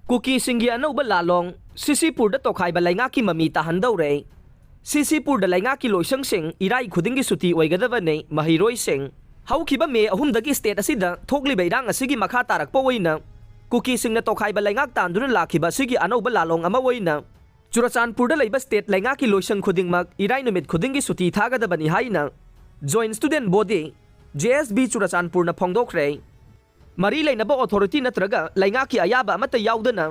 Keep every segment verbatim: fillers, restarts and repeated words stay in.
ꯀꯨꯀꯤꯁꯤꯡꯒꯤ ꯑꯅꯧꯕ ꯂꯥꯂꯣꯡ, ꯁꯤꯁꯤꯄꯨꯔꯗ ꯇꯣꯈꯥꯏꯕ ꯂꯩꯉꯥꯛꯀꯤ ꯃꯃꯤ ꯇꯥꯍꯟꯗꯧꯔꯦ꯫ ꯁꯤꯁꯤꯄꯨꯔꯗ ꯂꯩꯉꯥꯛꯀꯤ ꯂꯣꯏꯁꯪꯁꯤꯡ ꯏꯔꯥꯏ ꯈꯨꯗꯤꯡꯒꯤ ꯁꯨꯇꯤ ꯑꯣꯏꯒꯗꯕꯅꯤ꯫ ꯃꯍꯩꯔꯣꯏꯁꯤꯡ, ꯍꯧꯈꯤꯕ ꯃꯦ ꯑꯍꯨꯝꯗꯒꯤ ꯁ꯭ꯇꯦꯠ ꯑꯁꯤꯗ ꯊꯣꯛꯂꯤꯕ ꯏꯔꯥꯡ ꯑꯁꯤꯒꯤ ꯃꯈꯥ ꯇꯥꯔꯛꯄ ꯑꯣꯏꯅ ꯀꯨꯀꯤꯁꯤꯡꯅ ꯇꯣꯈꯥꯏꯕ ꯂꯩꯉꯥꯛ ꯇꯥꯟꯗꯨꯅ ꯂꯥꯛꯈꯤꯕ ꯑꯁꯤꯒꯤ ꯑꯅꯧꯕ ꯂꯥꯂꯣꯡ ꯑꯃ ꯑꯣꯏꯅ ꯆꯨꯔꯆꯥꯟꯄꯨꯔꯗ ꯂꯩꯕ ꯁ꯭ꯇꯦꯠ ꯂꯩꯉꯥꯛꯀꯤ ꯂꯣꯏꯁꯪ ꯈꯨꯗꯤꯡꯃꯛ ꯏꯔꯥꯏ ꯅꯨꯃꯤꯠ ꯈꯨꯗꯤꯡꯒꯤ ꯁꯨꯇꯤ ꯊꯥꯒꯗꯕꯅꯤ ꯍꯥꯏꯅ Joint Student Body, J S B, ꯆꯨꯔꯆꯥꯟꯄꯨꯔꯅ ꯐꯣꯡꯗꯣꯛꯈ꯭ꯔꯦ꯫ ꯃꯔꯤ ꯂꯩꯅꯕ ꯑꯣꯊꯣꯔꯤꯇꯤ ꯅꯠꯇ꯭ꯔꯒ ꯂꯩꯉꯥꯛꯀꯤ ꯑꯌꯥꯕ ꯑꯃꯠꯇ ꯌꯥꯎꯗꯅ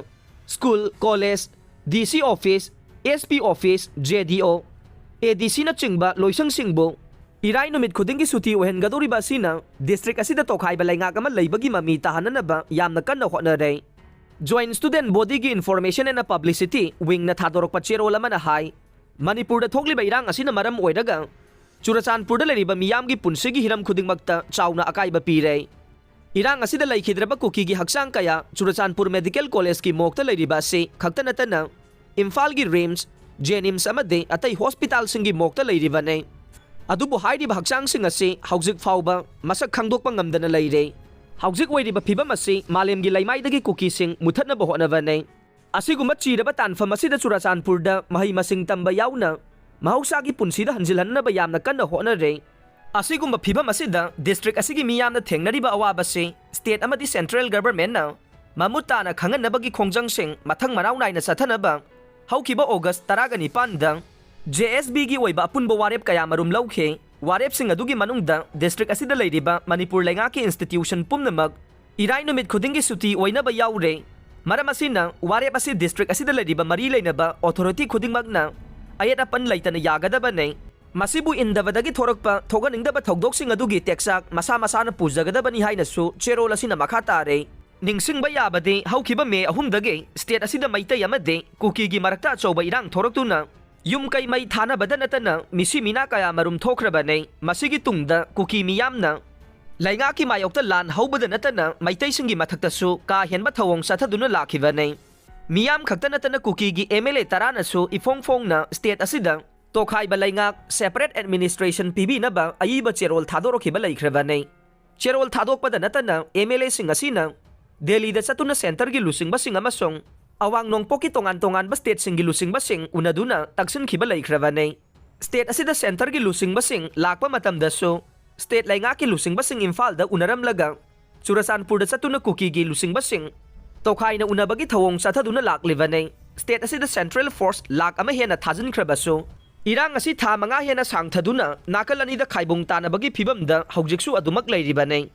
school, college, D C office, S P office, J D O, A D Cꯅꯆꯤꯡꯕ ꯂꯣꯏꯁꯪꯁꯤꯡꯕꯨ ꯏꯔꯥꯏ ꯅꯨꯃꯤꯠ ꯈꯨꯗꯤꯡꯒꯤ ꯁꯨꯇꯤ ꯑꯣꯏꯍꯟꯒꯗꯧꯔꯤꯕ ꯑꯁꯤꯅ ꯗꯤꯁꯇ꯭ꯔꯤꯛ ꯑꯁꯤꯗ ꯇꯣꯈꯥꯏꯕ ꯂꯩꯉꯥꯛ ꯑꯃ ꯂꯩꯕꯒꯤ ꯃꯃꯤ ꯇꯥꯍꯟꯅꯅꯕ ꯌꯥꯝꯅ ꯀꯟꯅ ꯍꯣꯠꯅꯔꯦ꯫ Joint Student Bodyꯒꯤ Information and Publicity Wingꯅ ꯊꯥꯗꯣꯔꯛꯄ ꯆꯦꯔꯣꯜ ꯑꯃꯅ ꯍꯥꯏ, ꯃꯅꯤꯄꯨꯔꯗ ꯊꯣꯛꯂꯤꯕ ꯏꯔꯥꯡ ꯑꯁꯤꯅ ꯃꯔꯝ ꯑꯣꯏꯔꯒ ꯆꯨꯔꯆꯥꯟꯄꯨꯔꯗ ꯂꯩꯔꯤꯕ ꯃꯤꯌꯥꯝꯒꯤ ꯄꯨꯟꯁꯤꯒꯤ ꯍꯤꯔꯝ ꯈꯨꯗꯤꯡꯃꯛꯇ ꯆꯥꯎꯅ ꯑꯀꯥꯏꯕ ꯄꯤꯔꯦ꯫ ꯏꯔꯥꯡ ꯑꯁꯤꯗ ꯂꯩꯈꯤꯗ꯭ꯔꯕ ꯀꯨꯀꯤꯒꯤ ꯍꯛꯆꯥꯡ ꯀꯌꯥ ꯆꯨꯔꯆꯥꯟꯄꯨꯔ ꯃꯦꯗꯤꯀꯦꯜ ꯀꯣꯂꯦꯖꯀꯤ ꯃꯣꯔꯒꯇ ꯂꯩꯔꯤꯕ ꯑꯁꯤ ꯈꯛꯇ ꯅꯠꯇꯅ ꯏꯝꯐꯥꯜꯒꯤ ꯔꯤꯝꯁ, ꯖꯦꯅꯤꯝꯁ ꯑꯃꯗꯤ ꯑꯇꯩ ꯍꯣꯁꯄꯤꯇꯥꯜꯁꯤꯡꯒꯤ ꯃꯣꯔꯒꯇ ꯂꯩꯔꯤꯕꯅꯤ꯫ ꯑꯗꯨꯕꯨ ꯍꯥꯏꯔꯤꯕ ꯍꯛꯆꯥꯡꯁꯤꯡ ꯑꯁꯤ ꯍꯧꯖꯤꯛ ꯐꯥꯎꯕ ꯃꯁꯛ ꯈꯪꯗꯣꯛꯄ ꯉꯝꯗꯅ ꯂꯩꯔꯦ꯫ ꯍꯧꯖꯤꯛ ꯑꯣꯏꯔꯤꯕ ꯐꯤꯕꯝ ꯑꯁꯤ ꯃꯥꯂꯦꯝꯒꯤ ꯂꯩꯃꯥꯏꯗꯒꯤ ꯀꯨꯀꯤꯁꯤꯡ ꯃꯨꯊꯠꯅꯕ ꯍꯣꯠꯅꯕꯅꯤ꯫ ꯑꯁꯤꯒꯨꯝꯕ ꯆꯤꯔꯕ ꯇꯥꯟꯐꯝ ꯑꯁꯤꯗ ꯆꯨꯔꯆꯥꯟꯄꯨꯔꯗ ꯃꯍꯩ ꯃꯁꯤꯡ ꯇꯝꯕ ꯌꯥꯎꯅ ꯃꯍꯧꯁꯥꯒꯤ ꯄꯨꯟꯁꯤꯗ ꯍꯟꯖꯤꯜꯍꯟꯅꯕ ꯌꯥꯝꯅ ꯀꯟꯅ ꯍꯣꯠꯅꯔꯦ꯫ ꯑꯁꯤꯒꯨꯝꯕ ꯐꯤꯕꯝ ꯑꯁꯤꯗ ꯗꯤꯁꯇ꯭ꯔꯤꯛ ꯑꯁꯤꯒꯤ ꯃꯤꯌꯥꯝꯅ ꯊꯦꯡꯅꯔꯤꯕ ꯑꯋꯥꯕꯁꯤ ꯁ꯭ꯇꯦꯠ ꯑꯃꯗꯤ ꯁꯦꯟꯇ꯭ꯔꯦꯜ ꯒꯚꯔꯟꯃꯦꯟꯠꯅ ꯃꯃꯨꯠ ꯇꯥꯅ ꯈꯪꯍꯟꯅꯕꯒꯤ ꯈꯣꯡꯖꯪꯁꯤꯡ ꯃꯊꯪ ꯃꯅꯥꯎ ꯅꯥꯏꯅ ꯆꯠꯊꯅꯕ ꯍꯧꯈꯤꯕ ꯑꯣꯒꯁ ꯇꯔꯥꯒ ꯅꯤꯄꯥꯟꯗ J S Bꯒꯤ ꯑꯣꯏꯕ ꯑꯄꯨꯟꯕ ꯋꯥꯔꯦꯞ ꯀꯌꯥ ꯃꯔꯨꯝ ꯂꯧꯈꯤ꯫ ꯋꯥꯔꯦꯞꯁꯤꯡ ꯑꯗꯨꯒꯤ ꯃꯅꯨꯡꯗ ꯗꯤꯁꯇ꯭ꯔꯤꯛ ꯑꯁꯤꯗ ꯂꯩꯔꯤꯕ ꯃꯅꯤꯄꯨꯔ ꯂꯩꯉꯥꯛꯀꯤ ꯏꯟꯁꯇꯤꯇ꯭ꯌꯨꯁꯟ ꯄꯨꯝꯅꯃꯛ ꯏꯔꯥꯏ ꯅꯨꯃꯤꯠ ꯈꯨꯗꯤꯡꯒꯤ ꯁꯨꯇꯤ ꯑꯣꯏꯅꯕ ꯌꯥꯎꯔꯦ꯫ ꯃꯔꯝ ꯑꯁꯤꯅ ꯋꯥꯔꯦꯞ ꯑꯁꯤ ꯗꯤꯁꯇ꯭ꯔꯤꯛ ꯑꯁꯤꯗ ꯂꯩꯔꯤꯕ ꯃꯔꯤ ꯂꯩꯅꯕ ꯑꯣꯊꯣꯔꯤꯇꯤ ꯈꯨꯗꯤꯡꯃꯛꯅ ꯑꯌꯦꯠ ꯑꯄꯟ ꯂꯩꯇꯅ ꯌꯥꯒꯗꯕꯅꯤ꯫ ꯃꯁꯤꯕꯨ ꯏꯟꯗꯕꯗꯒꯤ ꯊꯣꯔꯛꯄ ꯊꯣꯛꯍꯟꯅꯤꯡꯗꯕ ꯊꯧꯗꯣꯛꯁꯤꯡ ꯑꯗꯨꯒꯤ ꯇꯦꯛꯆꯥꯛ ꯃꯁꯥ ꯃꯁꯥꯅ ꯄꯨꯖꯒꯗꯕꯅꯤ ꯍꯥꯏꯅꯁꯨ ꯆꯦꯔꯣꯜ ꯑꯁꯤꯅ ꯃꯈꯥ ꯇꯥꯔꯦ꯫ ꯅꯤꯡꯁꯤꯡꯕ ꯌꯥꯕꯗꯤ ꯍꯧꯈꯤꯕ ꯃꯦ ꯑꯍꯨꯝꯗꯒꯤ ꯁ꯭ꯇꯦꯠ ꯑꯁꯤꯗ ꯃꯩꯇꯩ ꯑꯃꯗꯤ ꯀꯨꯀꯤꯒꯤ ꯃꯔꯛꯇ ꯑꯆꯧꯕ ꯏꯔꯥꯡ ꯊꯣꯔꯛꯇꯨꯅ ꯌꯨꯝ ꯀꯩ ꯃꯩ ꯊꯥꯅꯕꯗ ꯅꯠꯇꯅ ꯃꯤꯁꯤ ꯃꯤꯅꯥ ꯀꯌꯥ ꯃꯔꯨꯝ ꯊꯣꯛꯈ꯭ꯔꯕꯅꯤ꯫ ꯃꯁꯤꯒꯤ ꯇꯨꯡꯗ ꯀꯨꯀꯤ ꯃꯤꯌꯥꯝꯅ ꯂꯩꯉꯥꯛꯀꯤ ꯃꯥꯌꯣꯛꯇ ꯂꯥꯟ ꯍꯧꯕꯗ ꯅꯠꯇꯅ ꯃꯩꯇꯩꯁꯤꯡꯒꯤ ꯃꯊꯛꯇꯁꯨ ꯀꯥ ꯍꯦꯟꯕ ꯊꯧꯑꯣꯡ ꯆꯠꯊꯗꯨꯅ ꯂꯥꯛꯈꯤꯕꯅꯤ꯫ ꯃꯤꯌꯥꯝ ꯈꯛꯇ ꯅꯠꯇꯅ ꯀꯨꯀꯤꯒꯤ M L A ꯇꯔꯥꯅꯁꯨ ꯏꯐꯣꯡ ꯐꯣꯡꯅ ꯁ꯭ꯇꯦꯠ ꯑꯁꯤꯗ ꯇꯣꯈꯥꯏꯕ ꯂꯩꯉꯥꯛ, separate administration, ꯄꯤꯕꯤꯅꯕ ꯑꯏꯕ ꯆꯦꯔꯣꯜ ꯊꯥꯗꯣꯔꯛꯈꯤꯕ ꯂꯩꯈ꯭ꯔꯕꯅꯤ꯫ ꯆꯦꯔꯣꯜ ꯊꯥꯗꯣꯛꯄꯗ ꯅꯠꯇꯅ M L Aꯁꯤꯡ ꯑꯁꯤꯅ ꯗꯦꯜꯂꯤꯗ ꯆꯠꯇꯨꯅ centreꯒꯤ ꯂꯨꯆꯤꯡꯕꯁꯤꯡ ꯑꯃꯁꯨꯡ ꯑꯋꯥꯡ ꯅꯣꯡꯄꯣꯛꯀꯤ ꯇꯣꯉꯥꯟ ꯇꯣꯉꯥꯟꯕ stateꯁꯤꯡꯒꯤ ꯂꯨꯆꯤꯡꯕꯁꯤꯡ ꯎꯅꯗꯨꯅ ꯇꯛꯁꯤꯟꯈꯤꯕ ꯂꯩꯈ꯭ꯔꯕꯅꯤ꯫ State ꯑꯁꯤꯗ centreꯒꯤ ꯂꯨꯆꯤꯡꯕꯁꯤꯡ ꯂꯥꯛꯄ ꯃꯇꯝꯗꯁꯨ state ꯂꯩꯉꯥꯛꯀꯤ ꯂꯨꯆꯤꯡꯕꯁꯤꯡ ꯏꯝꯐꯥꯜꯗ ꯎꯅꯔꯝꯂꯒ ꯆꯨꯔꯆꯥꯟꯄꯨꯔꯗ ꯆꯠꯇꯨꯅ ꯀꯨꯀꯤꯒꯤ ꯂꯨꯆꯤꯡꯕꯁꯤꯡ ꯇꯣꯈꯥꯏꯅ ꯎꯅꯕꯒꯤ ꯊꯧꯑꯣꯡ ꯆꯠꯊꯗꯨꯅ ꯂꯥꯛꯂꯤꯕꯅꯤ꯫ State ꯑꯁꯤꯗ central force ꯂꯥꯛ ꯑꯃ ꯍꯦꯟꯅ ꯊꯥꯖꯤꯟꯈ꯭ꯔꯕꯁꯨ ꯏꯔꯥꯡ ꯑꯁꯤ ꯊꯥ ꯃꯉꯥ ꯍꯦꯟꯅ ꯁꯥꯡꯊꯗꯨꯅ ꯅꯥꯀꯜ ꯑꯅꯤꯗ ꯈꯥꯏꯕꯨꯡ ꯇꯥꯅꯕꯒꯤ ꯐꯤꯕꯝꯗ ꯍꯧꯖꯤꯛꯁꯨ ꯑꯗꯨꯃꯛ ꯂꯩꯔꯤꯕꯅꯤ꯫